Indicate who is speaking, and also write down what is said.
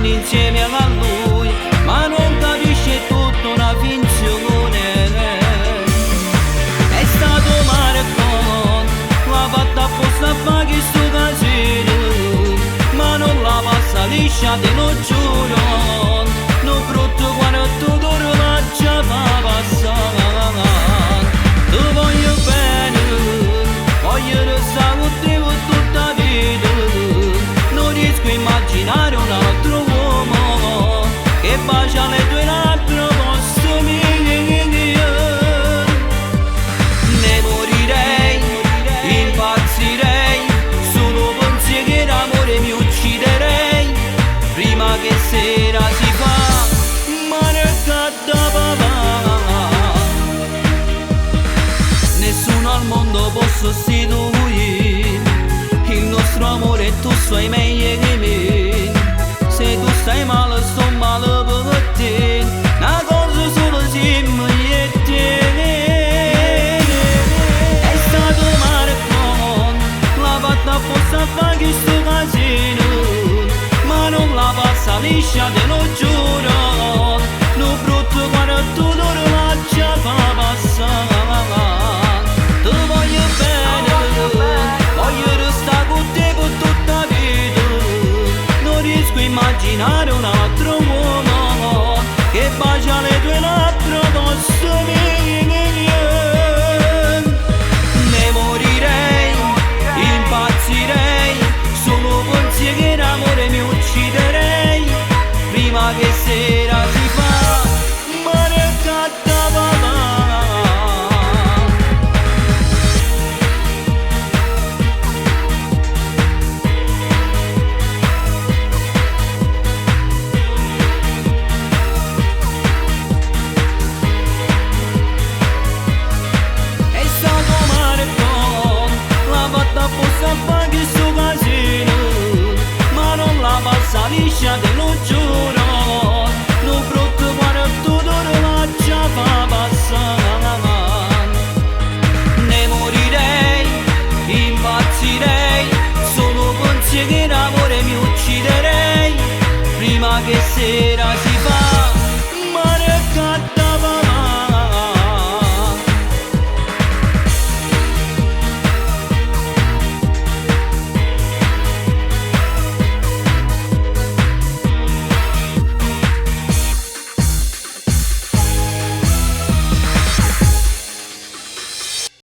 Speaker 1: anni insieme a lui, ma non capisce tutta una finzione. È stato Marco, l'ha fatta apposta a fa questo casino, ma non la passa liscia, te lo giuro. No brutto quando tu d'oro la già fa passare. Ti voglio bene, voglio restare con te per tutta la vita. Non riesco a immaginare un altro uomo che bacia le tue labbra posto mio. Ne morirei, impazzirei, solo pensiero che l'amore mi ucciderei. Prima che sera si fa, ma ne papà. Nessuno al mondo può sostituire il nostro amore, tu sai meglio di me. Se tu stai male, sto male per te. Una cosa sola siamo io e te. È stato Marco, l'ha fatta apposta a fa questo casino, ma non la passa liscia, te lo giuro. No brutto quando tu d'oro la già fa passare. Ti voglio bene, voglio restare con te per tutta la vita. Non riesco a immaginare un altro uomo che bacia le tue labbra posto mio. Ne morirei, impazzirei, solo pensiero che l'amore mi ucciderei. Prima che sera si fa, ma ne papà. È stato Marco, l'ha fatta apposta a fa questo casino, ma non la passa liscia, te lo giuro. No brutto quando tu d'oro la già fa passare. Ne morirei, impazzirei, solo pensiero che l'amore mi ucciderei. Prima che sera si fa,